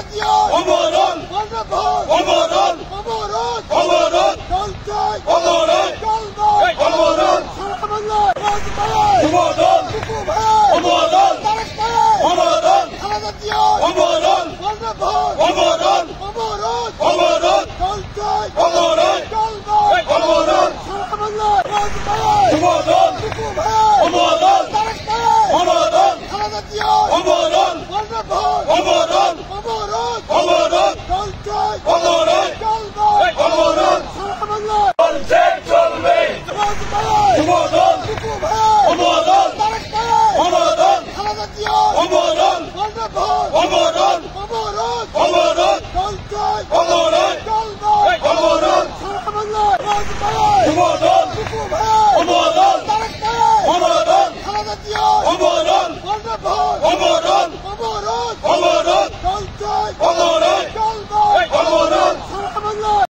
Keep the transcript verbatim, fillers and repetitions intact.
অমরণ! অমরণ! অমরণ! অমরণ! অমরণ! চলছে! অমরণ! চলবে! অমরণ! সারা বাংলায়! রাজপথে! অমরণ! বুকু ভাই! অমরণ! তারেক ভাই! অমরণ! খালেদা জিয়া! অমরণ! অমরণ! অমরণ! অমরণ! চলছে! অমরণ! চলবে! অমরণ! সারা বাংলায়! রাজপথে! অমরণ! বুকু ভাই! অমরণ! তারেক ভাই! অমরণ! খালেদা জিয়া! অমরণ! অমরণ! অমরণ! অমরণ! অমরণ! চলছে! অমরণ! চলবে! অমরণ! সারা বাংলায়! চলছে! চলবে! রাজপথে! অমরণ! বুকু ভাই! অমরণ! তারেক ভাই! অমরণ! খালেদা জিয়া! অমরণ! অমরণ! অমরণ! অমরণ! চলছে! অমরণ! চলবে! অমরণ! সারা বাংলায়! রাজপথে! অমরণ!